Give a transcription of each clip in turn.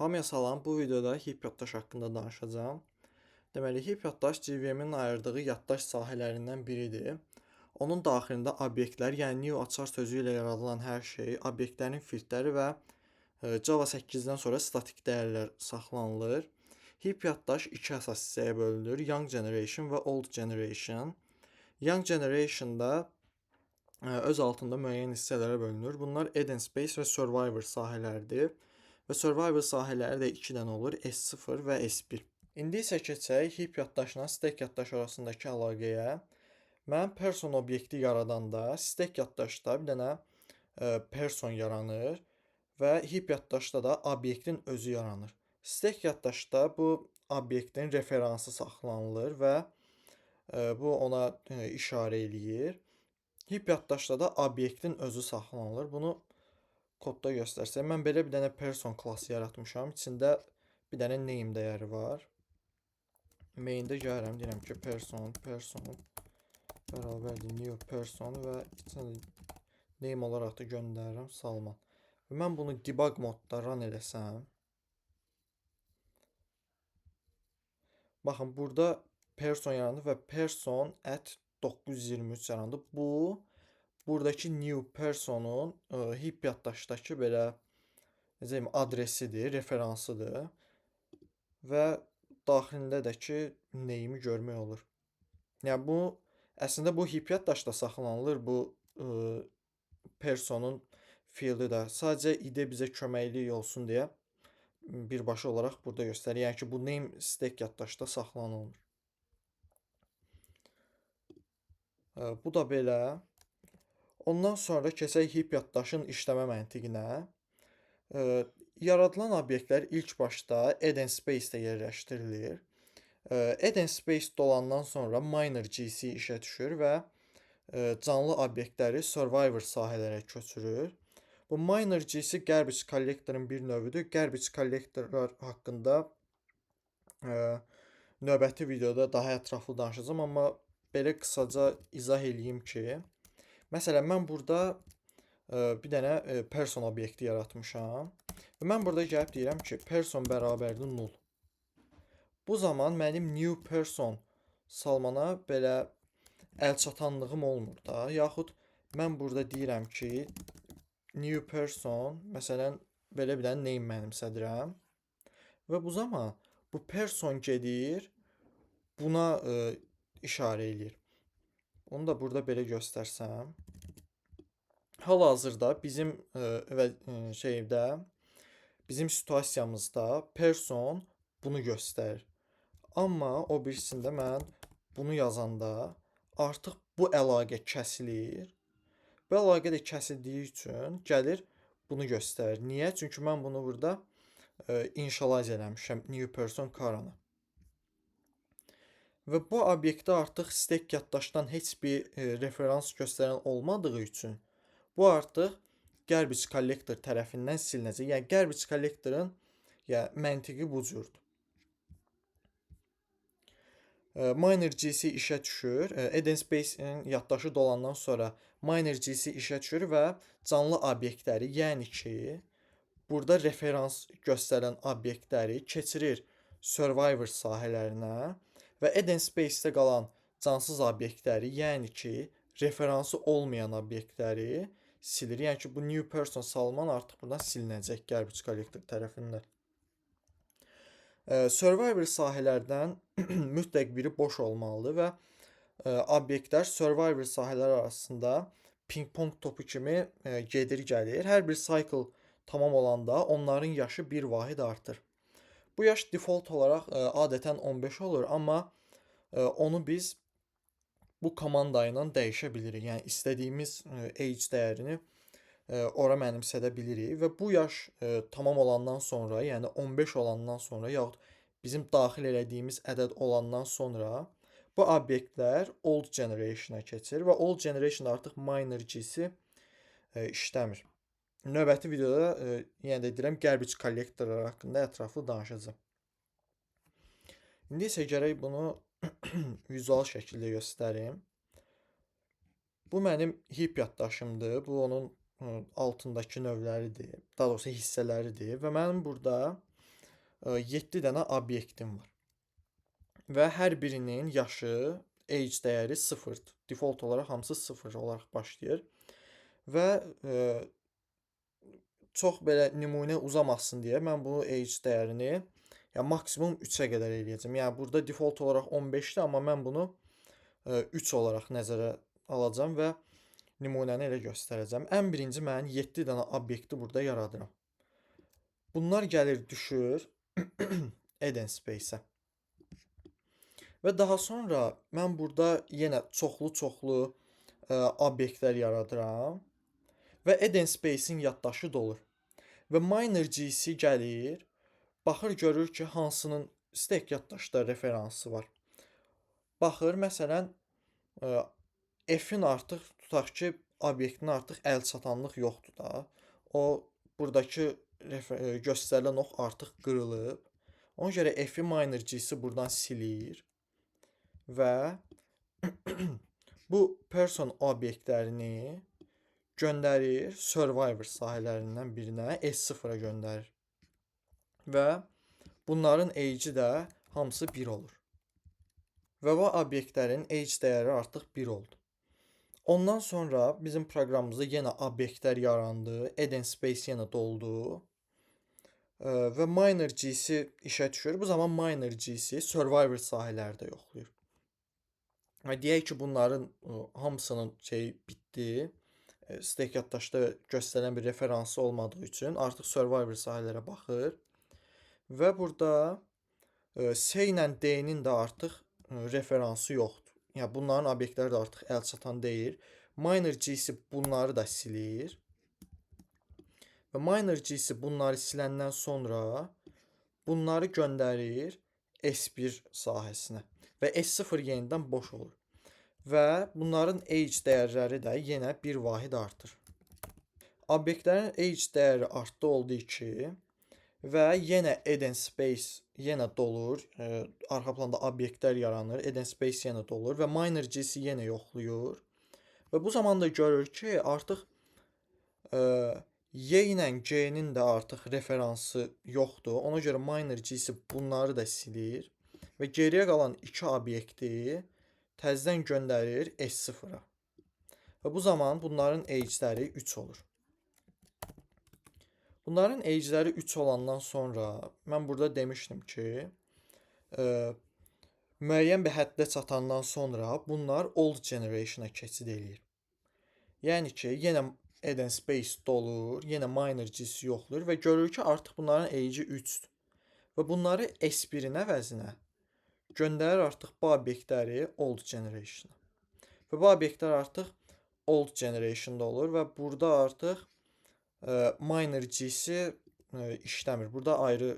Hamıya salam, bu videoda heap yaddaş haqqında danışacağam. Deməli, heap yaddaş JVM-in ayırdığı yaddaş sahələrindən biridir. Onun daxilində obyektlər, yəni new açar sözü ilə yaradılan hər şey, obyektlərin fieldləri və Java 8-dən sonra statik dəyərlər saxlanılır. Heap yaddaş iki əsas hissəyə bölünür: Young Generation və Old Generation. Young Generation-da öz altında müəyyən hissələrə bölünür. Bunlar Eden Space və Survivor sahələridir. Və Survivor sahələri də iki dənə olur: S0 və S1. İndi isə keçək heap yaddaşla stack yaddaş arasındakı əlaqəyə. Mən person obyekti yaradanda stack yaddaşda bir dənə person yaranır və heap yaddaşda da obyektin özü yaranır. Stack yaddaşda bu obyektin referansı saxlanılır və bu ona işarə eləyir. Heap yaddaşda da obyektin özü saxlanılır. Bunu kodda göstərsək, mən belə bir dənə person klassı yaratmışam. İçində bir dənə name dəyəri var. Main-də gəlirəm, deyirəm ki, person, person bərabərdir new person və içinə name olaraq da göndərirəm Salman. Və mən bunu debug modda run eləsəm, baxın, burada person yarandı və person at 923 yarandı. Bu, buradakı new personun heap yaddaşdakı belə necə deyim, adresidir, referansıdır və daxilində də ki name'i görmək olur. Yəni bu əslində bu heap yaddaşda saxlanılır, bu personun fieldi də. Sadəcə IDE bizə köməklik olsun deyə birbaşa olaraq burada göstərir. Yəni ki, bu name stack yaddaşda saxlanılmır. Bu da belə. Ondan sonra keçək heap yaddaşın işləmə məntiqinə. Yaradılan obyektlər ilk başda Eden Space-də yerləşdirilir. Eden Space dolandan sonra Miner GC işə düşür və canlı obyektləri Survivor sahələrə köçürür. Bu Miner GC Garbage Collector-ın bir növüdür. Garbage Collector-lar haqqında növbəti videoda daha ətraflı danışacağam, amma belə qısaca izah eləyim ki, məsələn, mən burada bir dənə person obyekti yaratmışam və mən burada gəlib deyirəm ki, person bərabərdir null. Bu zaman mənim new person Salmana belə əlçatanlığım olmur da. Yaxud mən burada deyirəm ki, new person, məsələn, belə bir dənə name mənimsədirəm və bu zaman bu person gedir, buna işarə eləyir. Onu da burada belə göstərsəm. Hal-hazırda bizim şeydə, bizim situasiyamızda person bunu göstərir. Amma o birisində mən bunu yazanda artıq bu əlaqə kəsilir. Bu əlaqə də kəsildiyi üçün gəlir bunu göstərir. Niyə? Çünki mən bunu burada initialize eləmişəm new person karanı. Və bu obyektə artıq stack yaddaşdan heç bir referans göstərən olmadığı üçün bu artıq garbage collector tərəfindən silinəcək. Yəni garbage collector-ın məntiqi bu cürdür. Miner GC işə düşür. Eden Space-in yaddaşı dolandan sonra Miner GC işə düşür və canlı obyektləri, yəni ki, burada referans göstərən obyektləri keçirir Survivor sahələrinə və Eden Space-də qalan cansız obyektləri, yəni ki, referansı olmayan obyektləri silir. Yəni ki, bu new person Salman artıq buradan silinəcək garbage collector tərəfindən. Survivor sahələrdən mütləq biri boş olmalıdır və obyektlər Survivor sahələri arasında ping-pong topu kimi gedir gəlir. Hər bir cycle tamam olanda onların yaşı bir vahid artır. Bu yaş default olaraq adətən 15 olur, amma onu biz bu komanda ilə dəyişə bilirik. Yəni istədiyimiz age dəyərini ora mənimsədə bilirik və bu yaş tamam olandan sonra, yəni 15 olandan sonra yaxud bizim daxil elədiyimiz ədəd olandan sonra bu obyektlər old generation-a keçir və old generation artıq minor GC işləmir. Növbəti videoda yenə də deyirəm, garbage collectorlar haqqında ətraflı danışacağam. İndi isə gərək bunu vizual şəkildə göstərim. Bu mənim heap yaddaşımdır. Bu onun altındakı növləridir. Daha doğrusu hissələridir və mənim burada 7 dənə obyektim var. Və hər birinin yaşı, age dəyəri 0-dır. Default olaraq hamısı 0 olaraq başlayır. Və çox belə nümunə uzamasın deyə mən bunu age dəyərini, yəni maksimum 3-ə qədər eləyəcəm. Yəni burada default olaraq 15-dir, amma mən bunu 3 olaraq nəzərə alacağam və nümunəni elə göstərəcəm. Ən birinci mən 7 dənə obyekti burada yaradıram. Bunlar gəlir, düşür Eden Space-ə. Və daha sonra mən burada yenə çoxlu-çoxlu obyektlər yaradıram və Eden Space-in yaddaşı dolur. Və minor GC gəlir, baxır, görür ki, hansının stack yaddaşda referansı var. Baxır, məsələn, F-in artıq, tutaq ki, obyektinə artıq əl çatanlıq yoxdur da. O, buradakı göstərilən ox artıq qırılıb. Ona görə F-i minor GC buradan silir və bu person obyektlərini göndərir Survivor sahələrindən birinə, S0-a göndərir. Və bunların age-i də hamısı 1 olur. Və bu obyektlərin age dəyəri artıq 1 oldu. Ondan sonra bizim proqramımızda yenə obyektlər yarandı, Eden Space yenə doldu. Və minor GC işə düşür. Bu zaman minor GC Survivor sahələrdə yoxlayır. Və deyək ki, bunların hamısının şeyi bitdi. Stack yaddaşda göstərilən bir referansı olmadığı üçün artıq Survivor sahələrə baxır. Və burada C ilə D-nin də artıq referansı yoxdur. Yəni bunların obyektləri də artıq əl çatan deyil. Minor GC bunları da silir. Və minor GC bunları siləndən sonra bunları göndərir S1 sahəsinə. Və S0 yenidən boş olur. Və bunların age dəyərləri də yenə bir vahid artır. Obyektlərin age dəyəri artdı, oldu 2 və yenə Eden Space yenə dolur. Arxa planda obyektlər yaranır. Eden Space yenə dolur və minor GC yenə yoxlayır. Və bu zaman da görür ki, artıq Y ilə G-nin də artıq referansı yoxdur. Ona görə minor GC bunları da silir və geriyə qalan 2 obyekti təzədən göndərir S0-a. Və bu zaman bunların age-ləri 3 olur. Bunların age-ləri 3 olandan sonra mən burada demişdim ki, müəyyən bir həddə çatandan sonra bunlar old generation-a keçid eləyir. Yəni ki, yenə Eden Space dolur, yenə minor GC yoxlayır və görür ki, artıq bunların age-i 3-dür. Və bunları S1-in əvəzinə göndərir artıq bu obyektləri old generation-a. Və bu obyektlər artıq old generation-da olur və burada artıq minor GC işləmir. Burada ayrı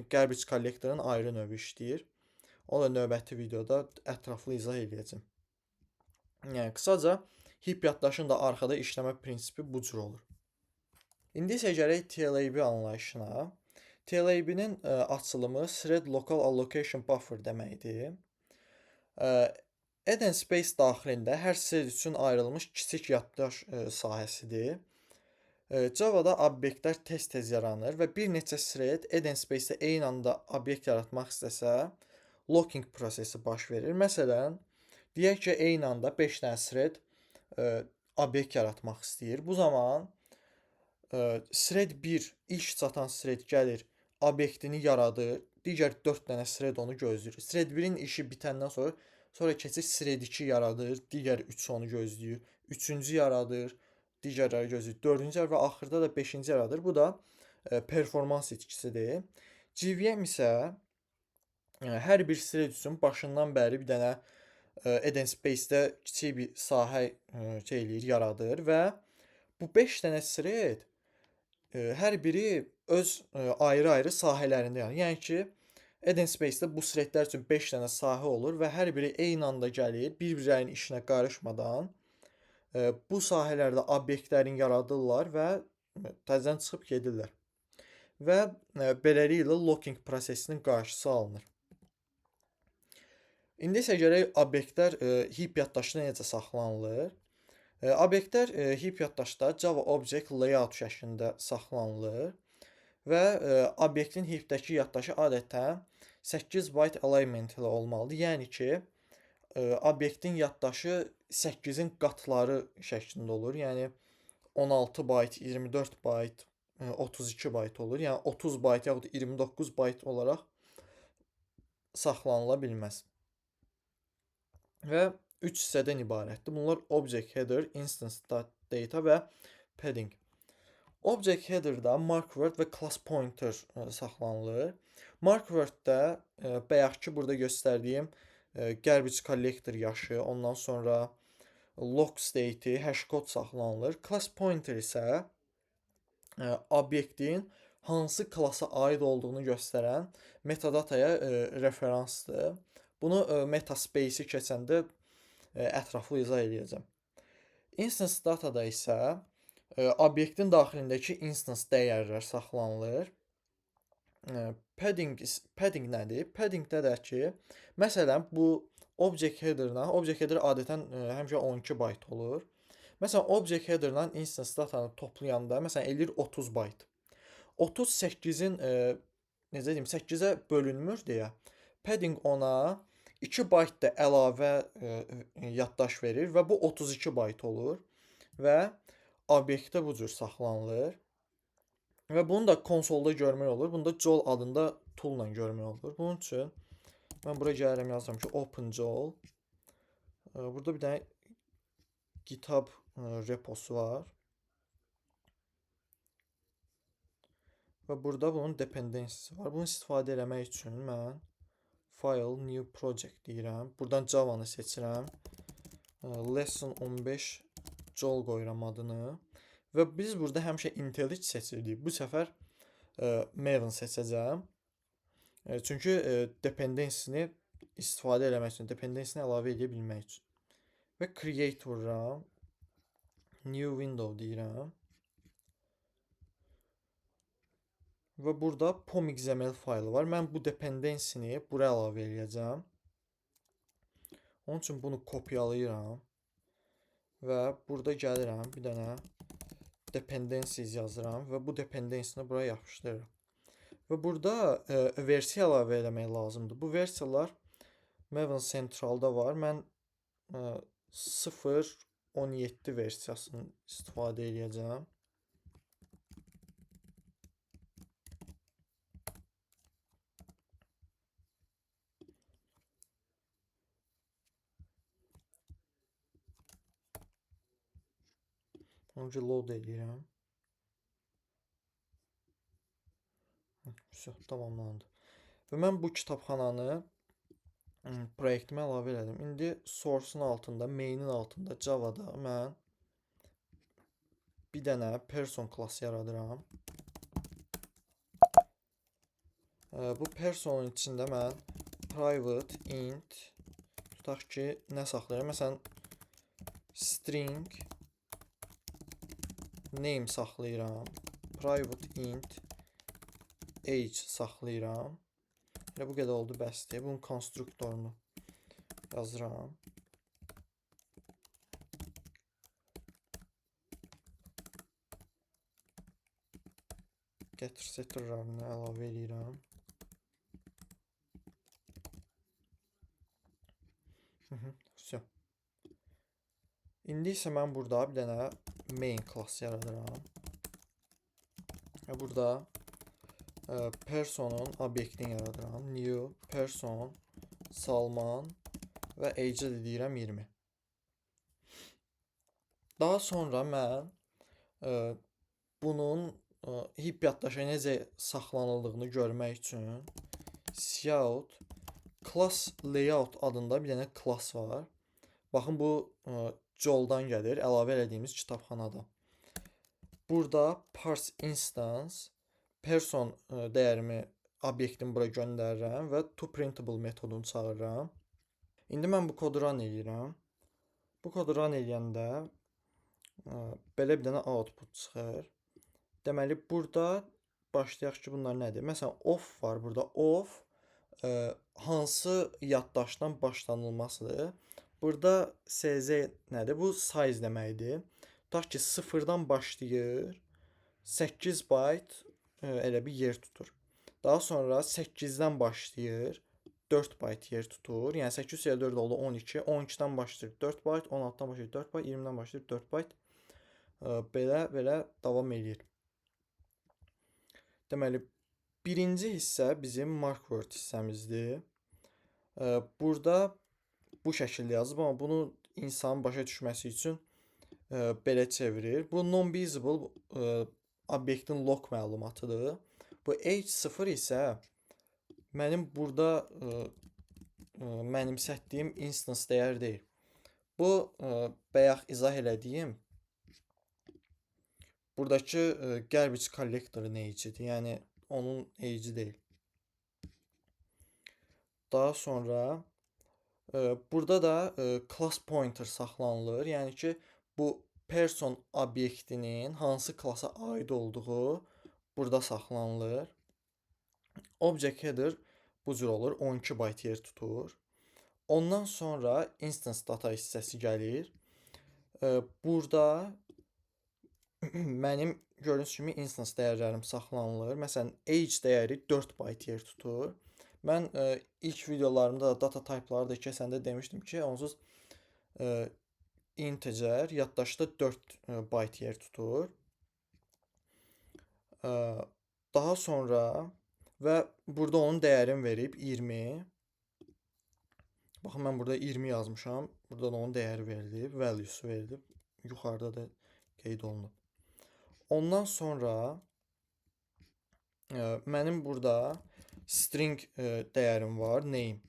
garbage collector-ın ayrı növü işləyir. O da növbəti videoda ətraflı izah eləyəcəm. Yəni qısaca heap yaddaşın da arxada işləmə prinsipi bu cür olur. İndi isə gələk TLAB anlayışına. TLAB-nin açılımı Thread Local Allocation Buffer deməkdir. Eden Space daxilində hər thread üçün ayrılmış kiçik yaddaş sahəsidir. Javada obyektlər tez-tez yaranır və bir neçə thread Eden Space-də eyni anda obyekt yaratmaq istəsə, locking prosesi baş verir. Məsələn, deyək ki, eyni anda 5 dənə thread obyekt yaratmaq istəyir. Bu zaman thread 1, ilk çatan thread gəlir, obyektini yaradır. Digər 4 dənə thread onu gözləyir. Thread 1-in işi bitəndən sonra keçir thread 2 yaradır, digər 3 onu gözləyir. 3-cü yaradır, digərləri gözləyir. 4-cü və axırda da 5-ci yaradır. Bu da performans itkisidir. JVM isə hər bir thread üçün başından bəri bir dənə Eden Space-də kiçik bir sahə şey eləyir, yaradır və bu 5 dənə thread hər biri öz ayrı-ayrı sahələrində yaranır. Yəni ki, Eden Space-də bu threadlər üçün 5 dənə sahə olur və hər biri eyni anda gəlir, bir-birlərinin işinə qarışmadan bu sahələrdə obyektlərini yaradırlar və təzədən çıxıb gedirlər. Və beləliklə locking prosesinin qarşısı alınır. İndi isə gələk obyektlər heap yaddaşında necə saxlanılır? Obyektlər heap yaddaşda Java Object Layout şəklində saxlanılır. Və obyektin heapdəki yaddaşı adətən 8 byte alignment ilə olmalıdır. Yəni ki, obyektin yaddaşı 8-in qatları şəklində olur. Yəni 16 byte, 24 byte, 32 byte olur. Yəni 30 byte yaxud 29 byte olaraq saxlanıla bilməz. Və 3 hissədən ibarətdir. Bunlar object header, instance data və padding. Object header-da mark word və class pointer saxlanılır. Mark word-də bayaqki burada göstərdiyim garbage collector yaşı, ondan sonra lock state-i, hash code saxlanılır. Class pointer isə obyektin hansı klasa aid olduğunu göstərən metadataya referansdır. Bunu metaspace-i keçəndə ətraflı izah eləyəcəm. Instance data-da isə obyektin daxilindəki instance dəyərlər saxlanılır. Padding nədir? Paddingdə də ki, məsələn, bu object header-la, object header adətən həmişə 12 byte olur. Məsələn, object header-la instance data-nı toplayanda, məsələn, eləyir 30 byte. 38-in, necə deyim, 8-ə bölünmür deyə padding ona 2 byte də əlavə yaddaş verir və bu 32 byte olur və obyektdə bu cür saxlanılır. Və bunu da konsolda görmək olur. Bunu da JOL adında tool-la görmək olur. Bunun üçün mən bura gəlirəm, yazıram ki, OpenJOL. Burada bir dənə GitHub reposu var. Və burada bunun dependency'si var. Bunu istifadə eləmək üçün mən File, New Project deyirəm. Buradan Java-nı seçirəm. Lesson 15 JOL qoyuram adını. Və biz burada həmişə IntelliJ seçirdik. Bu səfər Maven seçəcəm. Çünki dependency-ni istifadə eləmək üçün, dependency-ni əlavə edə bilmək üçün. Və create vururam. New window deyirəm. Və burada pom.xml faylı var. Mən bu dependency-ni buraya əlavə eləyəcəm. Onun üçün bunu kopyalayıram. Və burada gəlirəm, bir dənə dependencies yazıram və bu dependency-ni buraya yapışdırıram. Və burada versiya əlavə eləmək lazımdır. Bu versiyalar Maven Central'da var. Mən 0.17 versiyasını istifadə eləyəcəm. Öncə load eləyirəm. Vəsə, tamamlandı. Və mən bu kitabxananı proyektimə əlavə elədim. İndi source-un altında, main-in altında Java-da mən bir dənə person klası yaradıram. Bu personun içində mən private int tutaq ki, nə saxlayıram? Məsələn, string name saxlayıram. Private int age saxlayıram. Elə bu qədər oldu, bəsdir. Bunun konstruktorunu yazıram. Getter setterlarını əlavə eləyirəm. Vəsə. İndi isə mən burada bir dənə main class yaradıram. Və burada personun obyektini yaradıram. New person Salman və age-ə də deyirəm 20. Daha sonra mən bunun heap yaddaşa necə saxlanıldığını görmək üçün cout class layout adında bir dənə class var. Baxın, bu JOL-dan gəlir, əlavə elədiyimiz kitabxanada. Burada parse instance person dəyərimi obyektimi bura göndərirəm və toPrintable metodunu çağırıram. İndi mən bu kodu run eləyirəm. Bu kodu run eləyəndə belə bir dənə output çıxır. Deməli, burada başlayaq ki, bunlar nədir? Məsələn, off var burada. Off hansı yaddaşdan başlanılmasıdır. Burada SZ nədir? Bu size deməkdir. Tutaq ki, 0-dan başlayır, 8 byte elə bir yer tutur. Daha sonra 8-dən başlayır, 4 bayt yer tutur. Yəni 8 üstəgəl 4 oldu 12. 12-dən başlayır 4 bayt, 16-dan başlayır 4 bayt, 20-dən başlayır 4 bayt. Belə-belə davam eləyir. Deməli, birinci hissə bizim mark word hissəmizdir. Burada bu şəkildə yazıb, amma bunu insanın başa düşməsi üçün belə çevirir. Bu non-visible obyektin lock məlumatıdır. Bu H0 isə mənim burada mənimsətdiyim instance dəyər deyil. Bu bayaq izah elədiyim buradakı garbage collector'ın age-idir. Yəni onun age-i deyil. Daha sonra burada da class pointer saxlanılır. Yəni ki, bu person obyektinin hansı klasa aid olduğu burada saxlanılır. Object header bu cür olur. 12 bayt yer tutur. Ondan sonra instance data hissəsi gəlir. Burada mənim gördüyünüz kimi instance dəyərlərim saxlanılır. Məsələn, age dəyəri 4 bayt yer tutur. Mən ilk videolarımda da data type-ları da keçəndə demişdim ki, onsuz integer yaddaşda 4 bayt yer tutur. Daha sonra və burada onun dəyərini verib 20. Baxın, mən burada 20 yazmışam. Burada da onun dəyəri verilib, value'su verilib. Yuxarıda da qeyd olunub. Ondan sonra mənim burada string dəyərim var, name.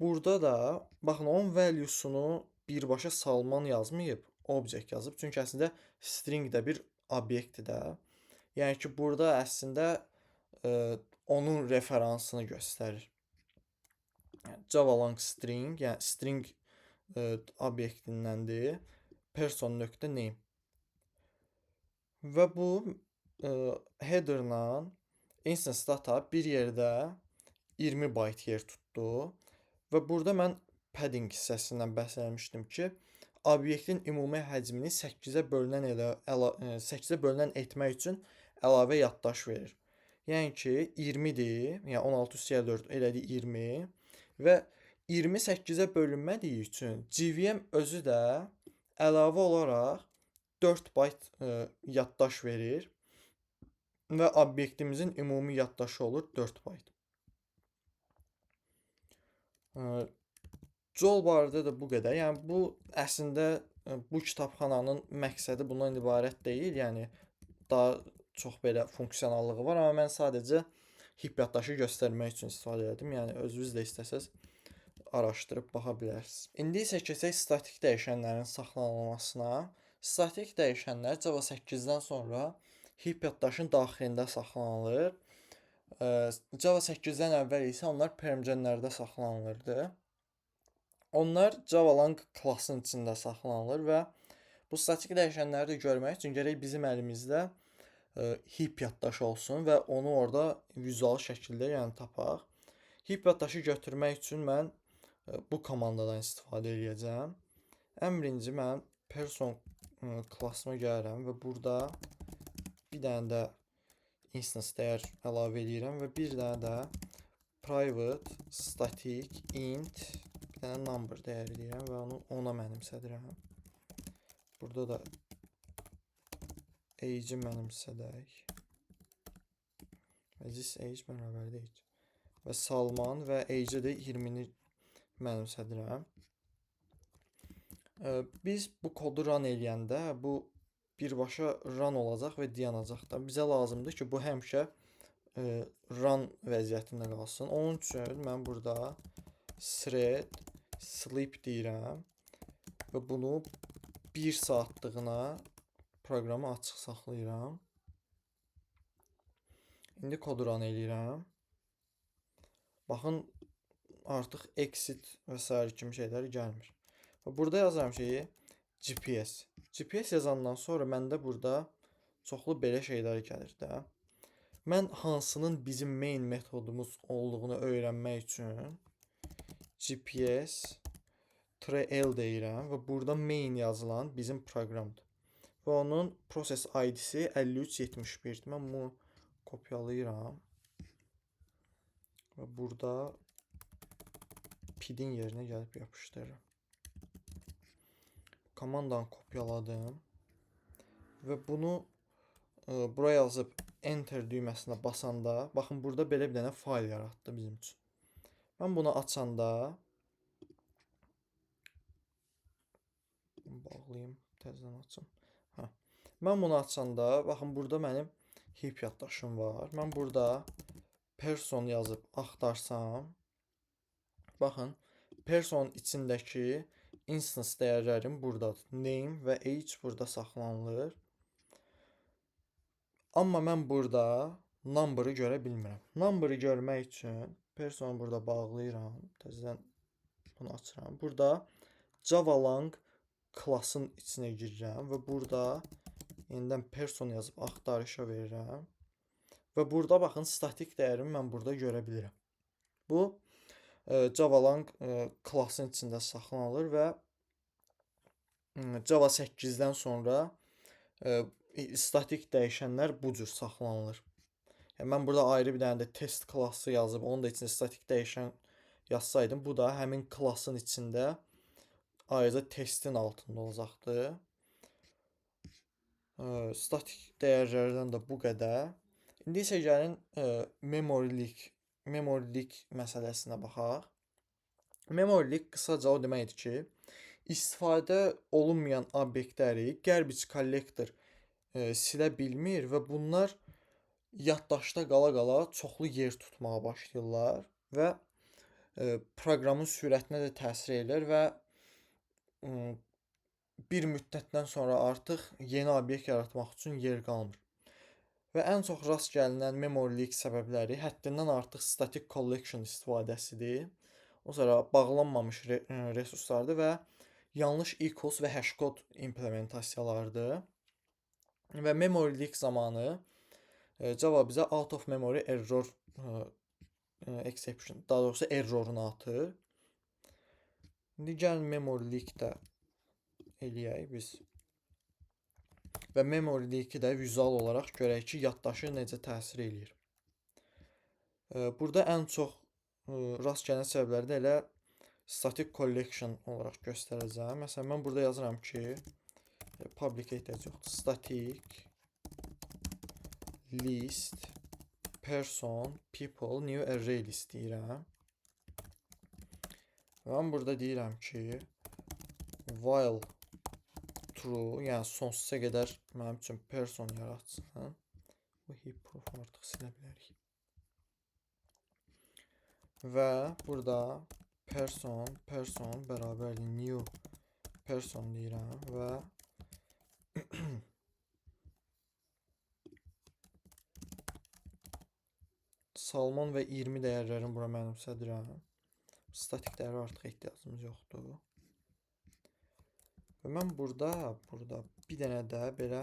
Burada da baxın, onun value'sunu birbaşa Salman yazmayıb, object yazıb. Çünki əslində string də bir obyektdir də. Yəni ki, burada əslində onun referansını göstərir. Yəni, Java lang string, yəni string obyektindəndir. Person.name. Və bu headerla instance data bir yerdə 20 bayt yer tutdu. Və burada mən padding hissəsindən bəhs eləmişdim ki, obyektin ümumi həcmini 8-ə bölünən elə 8-ə bölünən etmək üçün əlavə yaddaş verir. Yəni ki, 20-dir, yəni 16 üstəgəl 4 elədi 20 və 28-ə bölünmədiyi üçün JVM özü də əlavə olaraq 4 bayt yaddaş verir və obyektimizin ümumi yaddaşı olur 4 bayt. COL barədə də bu qədər. Yəni bu əslində bu kitabxananın məqsədi bundan ibarət deyil. Yəni daha çox belə funksionallığı var, amma mən sadəcə heap yaddaşı göstərmək üçün istifadə elədim. Yəni özünüz də istəsəz araşdırıb baxa bilərsiniz. İndi isə keçək statik dəyişənlərin saxlanılmasına. Statik dəyişənlər Java 8-dən sonra heap yaddaşın daxilində saxlanılır. Java 8-dən əvvəl isə onlar permgenlərdə saxlanılırdı. Onlar Java lang class'ın içində saxlanılır və bu statik dəyişənləri də görmək üçün gərək bizim əlimizdə heap yaddaşı olsun və onu orada vizual şəkildə yəni tapaq. Heap yaddaşı götürmək üçün mən bu komandadan istifadə eləyəcəm. Ən birinci mən person class'ıma gəlirəm və burada bir dənə də instance dəyər əlavə eləyirəm və bir dənə də private static int bir dənə number dəyər eləyirəm və onu ona mənimsədirəm. Burada da age-i mənimsədək. Və this age bərabərdir age. Və Salman və age-ə də 20-ni mənimsədirəm. Biz bu kodu run eləyəndə bu birbaşa run olacaq və dayanacaq da. Bizə lazımdır ki, bu həmişə run vəziyyətində qalsın. Onun üçün mən burada thread sleep deyirəm və bunu 1 saatlığına proqramı açıq saxlayıram. İndi kodu run eləyirəm. Baxın, artıq exit və sair kimi şeylər gəlmir. Və burada yazıram şeyi GPS. GPS yazandan sonra məndə burada çoxlu belə şeylər gəlir də. Mən hansının bizim main metodumuz olduğunu öyrənmək üçün GPS -L deyirəm və burada main yazılan bizim proqramdır. Və Və onun proses ID-si 5371-dir. Mən bunu kopyalayıram. Və burada PID-in yerinə gəlib yapışdırıram. Komandanı kopyaladım. Və bunu bura yazıb Enter düyməsinə basanda, baxın burada belə bir dənə fayl yaratdı bizim üçün. Mən bunu açanda bağlayım, təzədən açım. Hə. Mən bunu açanda, baxın burada mənim heap yaddaşım var. Mən burada person yazıb axtarsam, baxın person içindəki instance dəyərlərim buradadır. Name və age burada saxlanılır. Amma mən burada number'ı görə bilmirəm. Number'ı görmək üçün personu burada bağlayıram. Təzədən bunu açıram. Burada Java.lang class'ın içinə girirəm və burada yenidən person yazıb axtarışa verirəm. Və burada baxın statik dəyərimi mən burada görə bilirəm. Bu Java.lang class'ın içində saxlanılır və Java 8-dən sonra statik dəyişənlər bu cür saxlanılır. Yəni, mən burada ayrı bir dənə də test klassı yazıb, onun da içində statik dəyişən yazsaydım, bu da həmin klassın içində ayrıca testin altında olacaqdı. Statik dəyərlərdən də bu qədər. İndi isə gəlin memory leak məsələsinə baxaq. Memory leak qısaca o deməkdir ki, istifadə olunmayan obyektləri garbage collector silə bilmir və bunlar yaddaşda qala-qala çoxlu yer tutmağa başlayırlar və proqramın sürətinə də təsir edir və bir müddətdən sonra artıq yeni obyekt yaratmaq üçün yer qalmır. Və ən çox rast gəlinən memory leak səbəbləri həddindən artıq static collection istifadəsidir. O sonra bağlanmamış resurslardır və yanlış equals və hashcode implementasiyalarıdır. Və memory leak zamanı Java bizə out of memory error exception, daha doğrusu errorunu atır. İndi gəlin memory leak də eləyək biz. Və memory leak-i də vizual olaraq görək ki, yaddaşı necə təsir eləyir. Burada ən çox rast gələn səbəbləri də elə static collection olaraq göstərəcəm. Məsələn, mən burada yazıram ki, public ehtiyac yoxdur. Static list person people new array list deyirəm. Və mən burada deyirəm ki, while true, yəni sonsuza qədər mənim üçün person yaratsın. Bu heap proof artıq silə bilərik. Və burada person, person bərabərdir new person deyirəm və Salmon və 20 dəyərlərini bura mənimsədirəm. Statik dəyərə artıq ehtiyacımız yoxdur. Və mən burada bir dənə də belə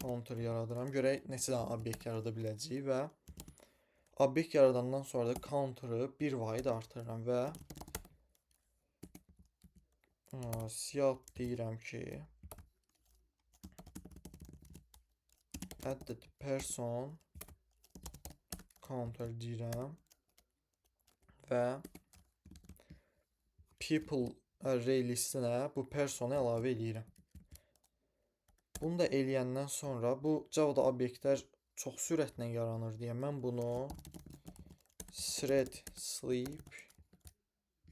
counter yaradıram. Görək neçə dənə obyekt yarada biləcəyik və obyekt yaradandan sonra da counter'ı bir vahid artırıram və cout deyirəm ki, added person counter deyirəm və people array listinə bu personu əlavə eləyirəm. Bunu da eləyəndən sonra bu Java'da obyektlər çox sürətlə yaranır deyə mən bunu thread sleep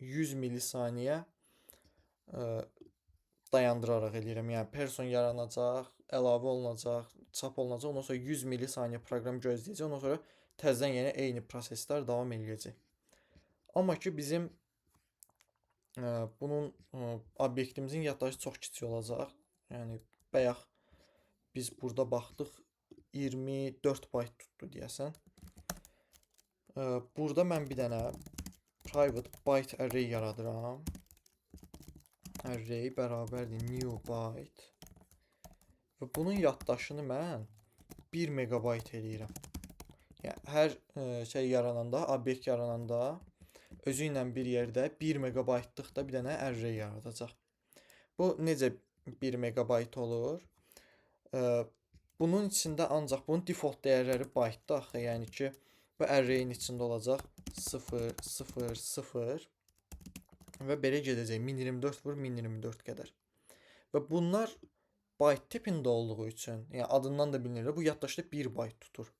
100 milisaniyə dayandıraraq eləyirəm. Yəni person yaranacaq, əlavə olunacaq, çap olunacaq. Ondan sonra 100 milisaniyə proqram gözləyəcək. Ondan sonra təzədən yenə eyni proseslər davam eləyəcək. Amma ki bizim bunun obyektimizin yaddaşı çox kiçik olacaq. Yəni bayaq biz burada baxdıq 24 bayt tutdu deyəsən. Burada mən bir dənə private byte array yaradıram. Array bərabərdir new byte. Və bunun yaddaşını mən 1 megabayt eləyirəm. Yəni hər şey yarananda, obyekt yarananda özü ilə bir yerdə 1 megabaytlıq da bir dənə array yaradacaq. Bu necə 1 megabayt olur? Bunun içində ancaq bunun default dəyərləri byte-da axı, yəni ki, bu array-in içində olacaq 0, 0, 0 və belə gedəcək 1024 vur 1024 qədər. Və bunlar byte tipində olduğu üçün, yəni adından da bilinir, bu yaddaşda 1 byte tutur.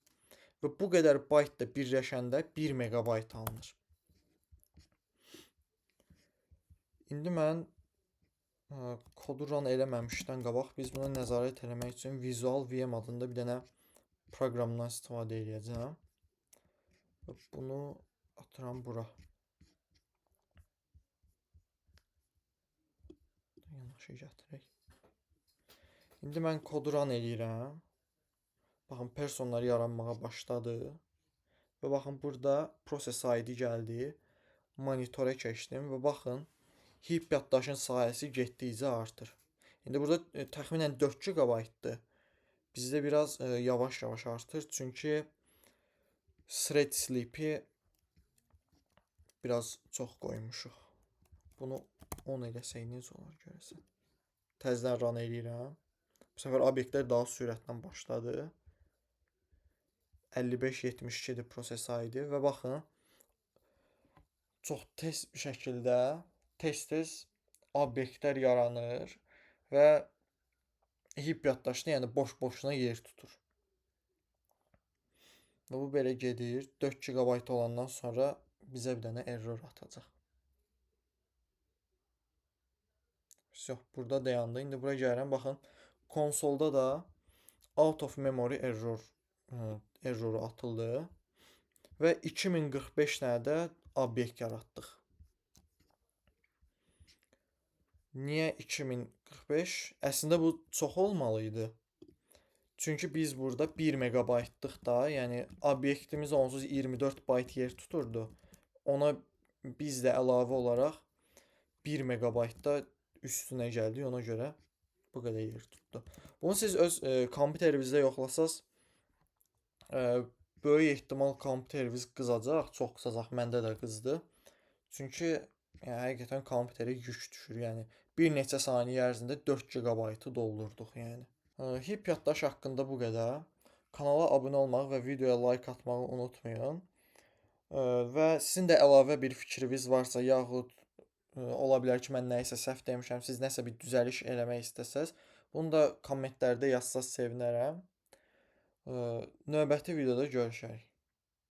Və bu qədər byte da birləşəndə 1 megabayt alınır. İndi mən kodu run eləməmişdən qabaq biz buna nəzarət eləmək üçün Visual VM adında bir dənə proqramdan istifadə eləyəcəm. Və bunu atıram bura. Yanaşı gətirək. İndi mən kodu run eləyirəm. Baxın, personlar yaranmağa başladı. Və baxın, burada process ID gəldi. Monitora keçdim və baxın, heap yaddaşın sahəsi getdikcə artır. İndi burada təxminən 4 GB-dır. Bizdə biraz yavaş-yavaş artır. Çünki thread sleep-i biraz çox qoymuşuq. Bunu 10 eləsək necə olar görəsən? Təzədən run eləyirəm. Bu səfər obyektlər daha sürətlə başladı. 55-72-dir proses ID və baxın, çox tez bir şəkildə tez-tez obyektlər yaranır və heap yaddaşını, yəni boş-boşuna yer tutur. Və bu belə gedir. 4 GB olandan sonra bizə bir dənə error atacaq. Yox, burada dayandı. İndi bura gəlirəm. Baxın, konsolda da out of memory erroru atıldı və 2045 dənə də obyekt yaratdıq. Niyə 2045? Əslində bu çox olmalı idi. Çünki biz burada 1 megabaytlıq da, yəni obyektimiz onsuz 24 bayt yer tuturdu. Ona biz də əlavə olaraq 1 megabaytda üstünə gəldik, ona görə bu qədər yer tutdu. Bunu siz öz kompüterinizdə yoxlasaz, böyük ehtimal kompüteriniz qızacaq, çox qızacaq, məndə də qızdı. Çünki yəni, həqiqətən kompüterə yük düşür. Yəni bir neçə saniyə ərzində 4 GB-ı doldurduq, yəni. Heap yaddaş haqqında bu qədər. Kanala abunə olmağı və videoya like atmağı unutmayın. Və sizin də əlavə bir fikriniz varsa, yaxud ola bilər ki, mən nəyisə səhv demişəm, siz nəsə bir düzəliş eləmək istəsəz, bunu da kommentlərdə yazsaz sevinərəm. Növbəti videoda görüşərik.